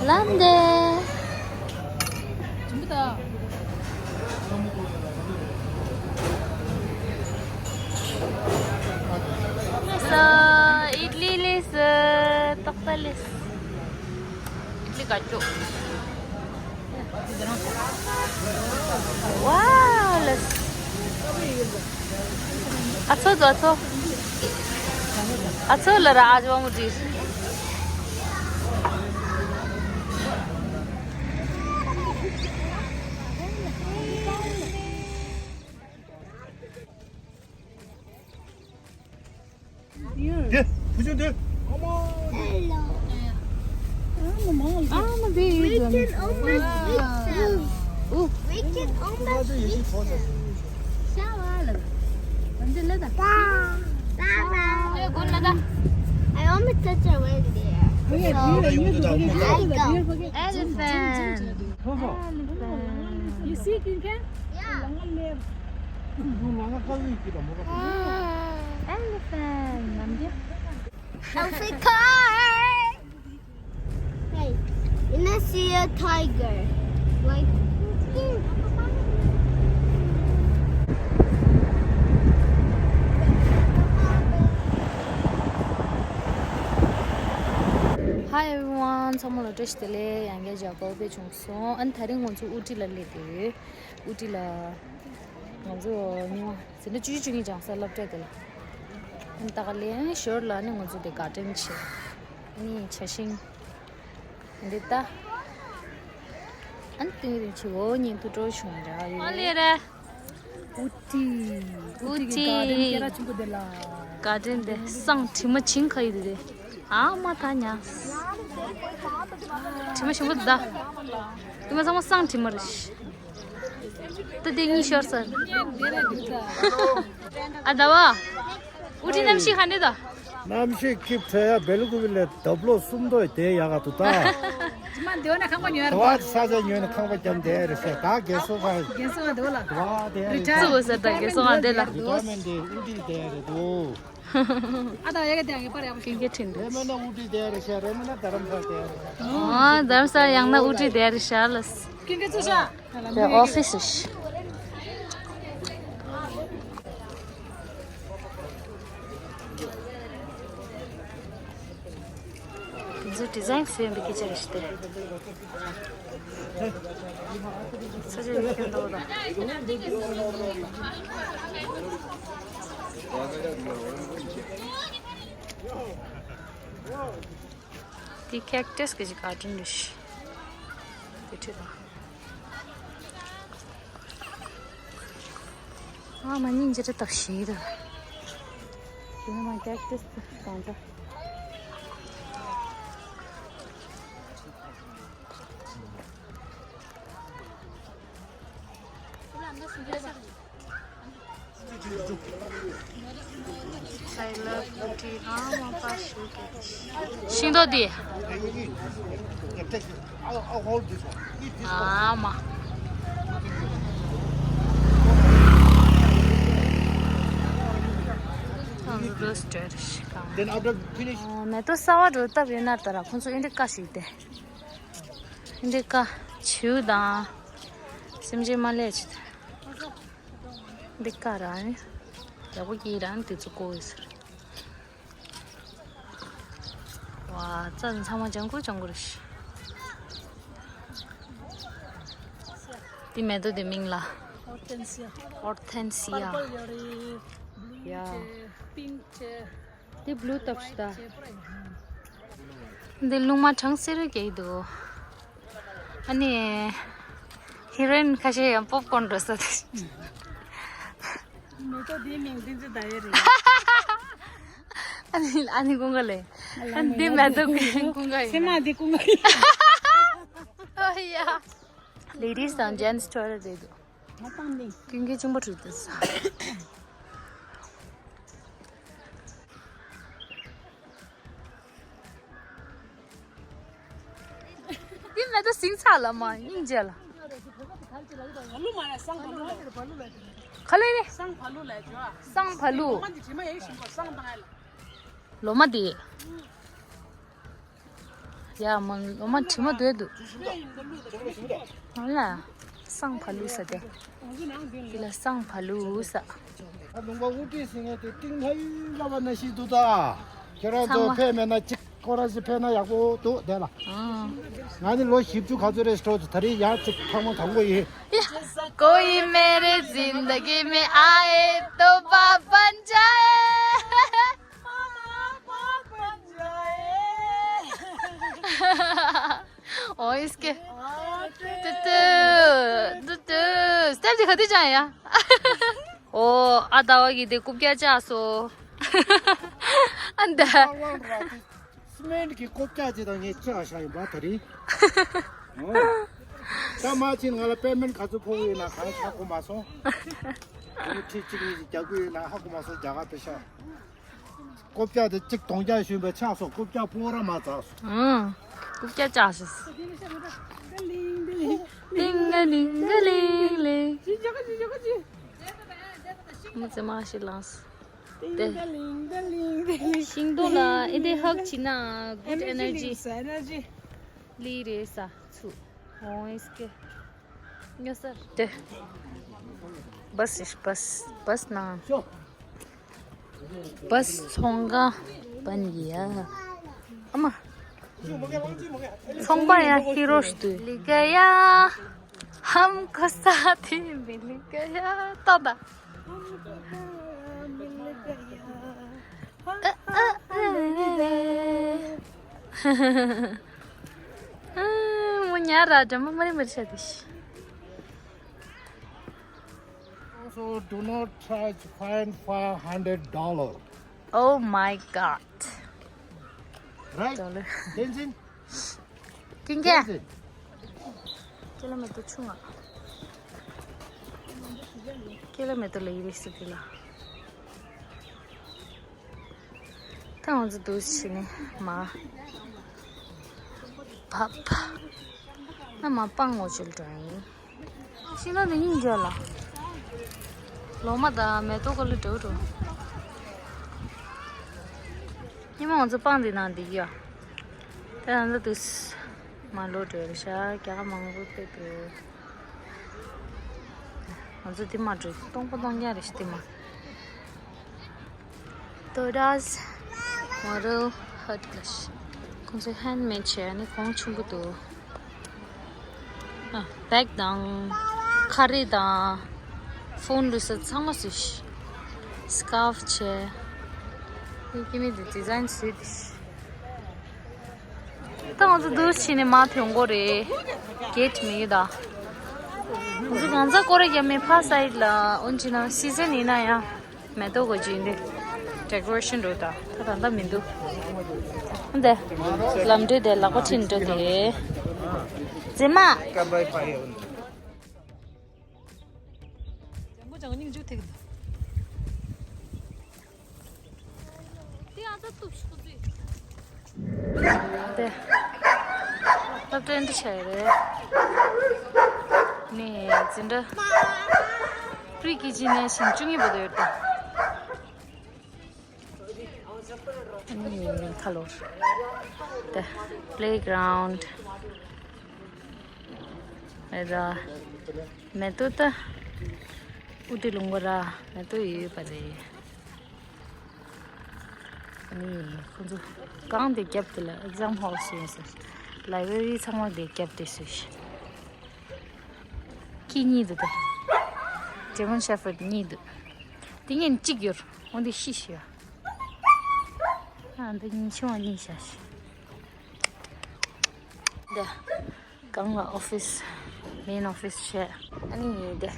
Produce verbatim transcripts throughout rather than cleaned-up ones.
ལམ་འདི། ལས་སོ། ཨིཌ་ལི་ལས་སོ། ཏོག་ཏ་ལས་སོ། ཨིཌ་ལི་དགའ་སྐྱོ། ཝའོ་ལས། ཨ་ཚོ་ཚོ་ཨ་ཚོ། ཨ་ཚོ་ལ་ར་ཨ་ཇོ་མུ་ཏི། དེ། བུ་ཆུང་དེ། ཨ་མ། Hello. ཨ་མ་དེ་ཡིན། We can open this. We can open this. ཤ་བ་ལ། འདི་ལ་ད། Baba. Baba. ཨེ་གོ་ན་ད། I almost touched a reindeer. So, I go. Elephant. Elephant. You see, King Ken? Yeah. Elephant. Elephant. Hey, you know, see a tiger. Like, Hi everyone. ཚང་མ་ལ་བཀྲ་ཤིས་བདེ་ལེགས། ཡང་བསྐྱར་མཇལ་ཁ་ཐུབ་པ་བྱུང་སོང་། ཨ་ནི་དེ་རིང་ང་ཚོ་ཨུ་ཊི་ལ་སླེབས་ཡོད། ཨུ་ཊི་ལ་ང་ཚོ་ཉི་མ་ཟེར་ན་བཅུ་བཅུ་གཉིས་སྦྱངས་ས་སློབ་གྲྭ་དེ་ལ། ཨ་ནི་ད་ག་ལེན་ཞོར་ལ་ནི་ང་ཚོ་དེ་གར་ཌེན་བྱས། ཨ་ནི་བྱ་ཤིང་འདི་ལྟ། ཨ་ནི་ཏིང་རིང་ཆེ་བོ་ཉིན་དུ་འགྲོ་བྱུང་ར་ཡོད། ཨ་ལེ་རེད། ཨུ་ཊི། ཨུ་ཊི་གི་གར་ཌེན་སྐད་གྲགས་ཆེན་པོ་དེ་ལ། གར་ཌེན་དེ་སང་དྲི་མ་བྱིང་ཁ་ཡི་དེ་རེད། ཨ་མ་ཐ་ཉ། དྲི་མ་ཞིམ་པོ་འདུག་ད། དེ་མ་ཚང་མ་སང་དྲི་མ་རེད། ད་དེ་གཉིས་ཤོར་ས། ཨ་ཟླ་བ། ཨུ་ཊི་གནམ་གཤིས་ག་འདྲ་འདུག་གནམ་གཤིས་སྐྱིད་ཁྲ་ཡ། སྦེལ་ཀོབ་ལས་དུག་ལོག་གསུམ་མདོ་དེ་ཡག་ག་འདུག་ད། ཇི་མ་འདི་བ་ན་ཁང་པ་ཉོ་ཡ་དུ་བ་ས་ཆ་ཉོས་ནས་ཁང་པ་བརྒྱབ་བསྡད་རེད་ཤག་ད་རྒན་གསོ་ཁང་རྒན་གསོ་ཁང་འདི་བ་ལ་དུ་བ་དེ་རེད། ཙུ་བ་ས་ད་རྒན་གསོ་ཁང་འདི་ལ། རི་ཊ་ཡར་མེན་ཊི་དེ་ཨུ་ཊི་དེ་རེད་འདུག་ཨ་ད་ཡ་ག་དེ་ཡ་གི་པར་ཡག་པོ་ཀིང་ཀེ་ཁྲིན་རེད། རེད་མེད་ན་ཨུ་ཊི་དེ་རེད་ཤག་རེད་མེད་ན་རྡ་རམ་ས་དེ་རེད་ཤག་ཨ་རྡ་རམ་ས་ཡང་ན་ཨུ་ཊི་དེ་རེད་ཤག་ལ། ཀིང་ཀེ་ཙུ་ཤག་དེ་ཨོ་ཕི་སི་ཞིག་དེ་ཚོ་ཌི་ཛའིན་བཟོས་ཡོད་པའི་སྐད་ཆ་རེད་ཤག་སྟེ། ས་ཆ་ཡག་པོ་འདུག་ད། དེ་ཁེག་ཊས་གི་ཅིག་གར་ཌེན་རེད་ཤག་དེ་ཁྲིད་དང་། ཨ་མ་སྙིང་རྗེ་རེད་སྟབས་ཞིག་རེད། དེ་ནས་མ་ཁེག་ཊས་དེ་གང་ཚ། I love tea. ཤིང་ཏོག་འདི། ཨ་མ། ཨ་མ་མེ་ཏོག་གསར་པ་འགྲོ་སྟབས་ཡོད་ན་ད་ར་ཁོང་ཚོ་ཨིན་ཌི་ཀ་ཞིག་སྟེ། ཨིན་ཌི་ཀ་བྱིའུ་དང་སེམས་ཅན་མ་ལས་ཅི། འདི་ཀ་རང་ཡག་པོ་སྐྱིད་རང་དེ་ཚོ་ཀོ་ཡོད་ཟེར། ཝ། རྩྭ་ཚང་མ་ལྗང་ཁུ་ལྗང་ཁུ་རེད་ཤག་འདི་མེ་ཏོག་འདི་མིང་ལ། Hortensia. Hortensia. Purple ཡོད་རེད། Blue ཡ། བྱས། Pink བྱས། འདི་བླུ་སྟོབས་ཤིག་ད། འདི་རླུང་མ་གྲང་སེ་རུ་སྐྱེས་འདུག་ཨ་ནི། ཧི་རོ་ཨིན་ཁ་ཤས་ཡང་པོབ་ཀོརན་འགྲོ་ས་དེ། མེ་ཏོག་འདིའི་མིང་འདི་ཚོ་ད་ཡོད་རེད། ཨ་ནི་ཨ་ནི་ཀུན་དགའ་ལེ། ཨ་ནི་འདི་མེ་ཏོག་ཀུན་དགའ་ཡིན། སེམས་མ་འདི་ཀུན་དགའ་ཡིན། ཨོ་ཡ། Ladies and gents toilet རེད་འདུག་ང་བཏང་ནི། ཀུན་གྱི་གཅིན་པ་འཁྲུད་དུས། འདི་མེ་ཏོག་ཟིང་ཚ་ལ་མ་སྙིང་རྗེ་ལ། ག་ལེ་རེད། སང་བ་ལུ། སང་བ་ལུ། ལོ་མ་འདི། ཡ་མ་ལོ་མ་དྲི་མ་འདོད་འདུག་ཨ་ལ། སང་ཕ་ལུ་ས་དེ། དེ་ལ་སང་ཕ་ལུ་ས། ལུང་པ་དབུ་ཁྲིད་ཟེར་མཁན་དེ་གཏིང་ལྷ་ཡིན་འདྲ་བ་ན་ཤི་འདུག་ད། ཁྱེད་རང་ཚོ་ཚང་མ་ཕེབས་མེད་ན་གཅིག་སྐོར་ར་ཞིག་ཕེབས་ན་ཡག་པོ་འདུག་དེ་ལ། ཨང་། ང་ནི་ལོ་བཞི་བཅུ་ག་ཚོད་རེད་སྤྲོ་ཚོ་ད་རེས་ཡར་གཅིག་ཐང་མ་དང་པོ་ཡིན། कोई मेरे जिंदगी में आए तो बाबन जाए। ཨོ་ཨིས་ཀེ། ཏུ་ཏུ། ཏུ་ཏུ། སྟེབ་དེ་ག་དུས་ཅང་ཡ། ཨོ་ཨ་ཟླ་བ་གི་དེ་རྐུབ་བཀྱག་བཅག་སོང་། ཨ་འདའ། སི་མེན་གྱི་རྐུབ་བཀྱག་ཅིག་དང་ངས་བཅག་བཞག་ཡིན་པ་ད་རིང་། ཨོ། ད་མ་ཕྱིན་ང་ལ་པེ་མེན་ག་ཚོད་ཕོག་གི་ཡོད་ན་གང་ཧ་གོ་མ་སོང་། དེ་ནི་ཁྲི་གཅིག་གཉིས་ཀྱི་རྒྱག་གི་ཡོད་ན་ཧ་གོ་མ་སོང་རྒྱ་གར་པེ་ཤ། རྐུབ་བཀྱག་དེ་གཅིག་དོང་རྒྱག་ཞུས་པའི་ཆགས་སོང་། རྐུབ་བཀྱག་སྤོ་ར་མ་ཚར་སོང་། ཨང་། རྐུབ་བཀྱག་བཅག་ཤིས། ལིང་ག་ལིང་ག་ལིང་ལིང་། མི་ཚེ་མ་ཞིག་ལངས། དེ། ཤིང་སྡོང་ལ་ཨེ་དེ་ཧག་བྱིན་ན་good energy། ལི་རེད་ས་ཚུ། ཨོ་ཨིས་ཀེ། ཉོ་སར། དེ། བས་བས་བས་ན། བས་ཚོང་ཁང་བན་ཡ། ཨ་མ། ཚོང་པ་ཡ་ཧི་རོ་ཤི་དུ། ལི་ག་ཡ། ཧམ་ཁོ་ས་དེ་མི་ལི་ག་ཡ། ཏོ་ད། ཨ་ཨ་ཨ་ཨ། ཨ། མོ་ཉལ་ར་འདྲ་མོ་མ་རེད་མ་རེད་ཤ་དེ་ཤི། Also, do not charge fine five hundred dollar. Oh my God. Right? Dollar. Tenzin? ཀིང་ཀེ། Tenzin. ཀི་ལོ་མི་ཊར་ཆུང་ང་། ཀི་ལོ་མི་ཊར་ལ་ཡི་རེ་སི་ཏི་ལ། ད་ང་ཚོ་འདུག་ཕྱིན་ནས་མ། བབ། ང་མ་སྤང་ངོ་ཅིལ་འགྲོ་ཡིན། ཤིང་ལ་ནི་སྙིང་རྗེ་ལ། ལོ་མ་དང་མེ་ཏོག་ག་ལ་འགྲོ་འགྲོ། ཉི་མ་ང་ཚོ་སྤང་འདི་ནང་འདི་ཡ། ད་ང་ཚོ་འདུག་མ་ལོ་འགྲོ་རེད་ཤག་རྒྱ་གར་མང་པོ་ཕེབས་འདུག་ང་ཚོ་འདི་མ་འགྲོ་སྟོང་པ་སྟོང་རྐྱང་རེད་ཤག་འདི་མ། Todas model hut clash. ཁོང་ཚོ་ཧན་མེད་བྱས་ནི་གོང་ཆེན་པོ་འདུག་ཨ། བེག་དང་ཁ་རི་དང་ཕོན་ལུས་ས་ཚང་མ་བཟོས་ཤག་སི་ཀར་ཕ་བྱས། ཨི་ཀི་མི་འདི་ཌི་ཛའིན་བཟོས་འདི་ཤག་ད་ང་ཚོ་འདུག་ཕྱིན་ནས་མར་ཐོན་དགོས་རེད། གེ་ཊི་མེད་ད། ང་ཚོ་གང་ཚ་སྐོར་ར་རྒྱབ་མེད་ཕ་སའིད་ལ་འོན་ཅི་ན་སི་ཛན་ཡིན་ན་ཡང་མེ་ཏོག་གོ་ཇི་འདི་ཌེ་ཀོ་རེ་ཤན་འགྲོ་ད་ད་ད་ད་མི་འདུག་འདི་ལམ་འགྲོ་དེ་ལག་པ་ཕྱིན་འགྲོ་དེ་རེད། མཛེས་མ། དེ་ཨ་ཙ་གཏུབ་ཤོག་ཟེར། དེ། སློབ་གྲྭའི་འདི་བྱས་རེད། ནས་འཛིན་གྲྭ། པྲི་ཀེ་ཇི་ནས་ཞིང་བཅུ་གཉིས་བར་དུ་ཡོད་དེ། ཨ་ནི་ཁ་ལོར། དེ། པི་ལེ་གྷ་རའུན་ཌི། རེད་ད། མེ་ཏོག་ད། ཨུ་ཏི་ལུང་པ་ར་མེ་ཏོག་ཡོད་པ་རེད། ཨ་ནི་ཁོ་ཚོ་གང་དེ་རྒྱབ་དེ་ལ་ཨེག་ཛམ་ཧོལ་ཞིག་ཡོད་ཟེར། ལའི་བྷ་རི་ཚང་མ་དེ་རྒྱབ་དེ་ཟེར། ཁྱི་གཉིས་འདུག་དེ། ཇར་མན་ཤེ་ཕར་ཌི་གཉིས་འདུག་དེ་ངན་གཅིག་ཡོད། འོ་འདི་ཤི་ཤི་ཡ། ཨ་འདི་གཉིས་ཆུང་བ་གཉིས་བཞག་ཤི། འདི། སྒང་ལ་ཨོ་ཕིས། མེན་ཨོ་ཕིས་བྱས། ཨ་ནི་ངའི་དེ།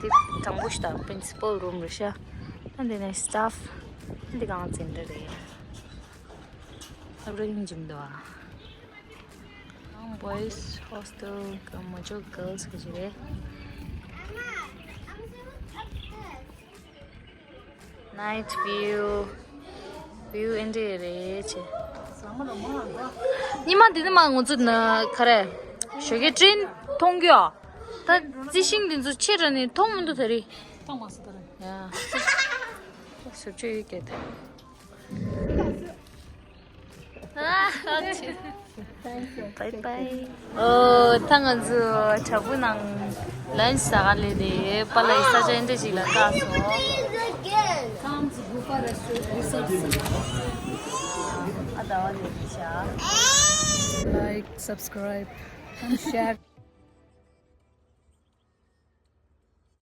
དེ་དང་པོ་ཞིག་དང་པིན་སི་པལ་རུམ་རེད་ཤག་ཨ་འདི་ནས་སི་ཊཕ། ཨ་འདི་སྒང་འཛིན་གྲྭ་རེད། ཨ་རོ་ཡིན་འཇིམ་དུ་ཨ། ཡང་བོའེ་སི་ཧོ་སི་ཊེལ་གི་མོ་ཇོ་གྷརལ་སི་གི་ཅིག་རེད། Night view. View ཨེ་འདྲས་རེད་ཆེ། ཉི་མ་འདི་ནི་མ་ང་ཚོ་ན་ག་རེ། ཞོགས་ཀའི་ཀྲེན་མཐོང་རྒྱུ་ཨ། ད་རྩི་ཤིང་འདི་ཚོ་ཆེ་ར་ནི་མཐོང་མི་འདུག་ད་རེས། མཐོང་མ་སོང་ད་རེས། ཡ། ཟུར་ཆོས་ཡོད་སྐད་དེ། Bye bye. ཨོ། ད་ང་ཚོ་བྲག་ཕུག་ནང་ལན་ཟ་ག་སླེབས་ཏེ། པཱ་ལགས་ཀྱིས་ས་ཆ་འདི་འདྲ་ཞིག་ལ་བཀག་སོང་། ཨ་ད་བ་ནས་བྱ། Like, subscribe, and share.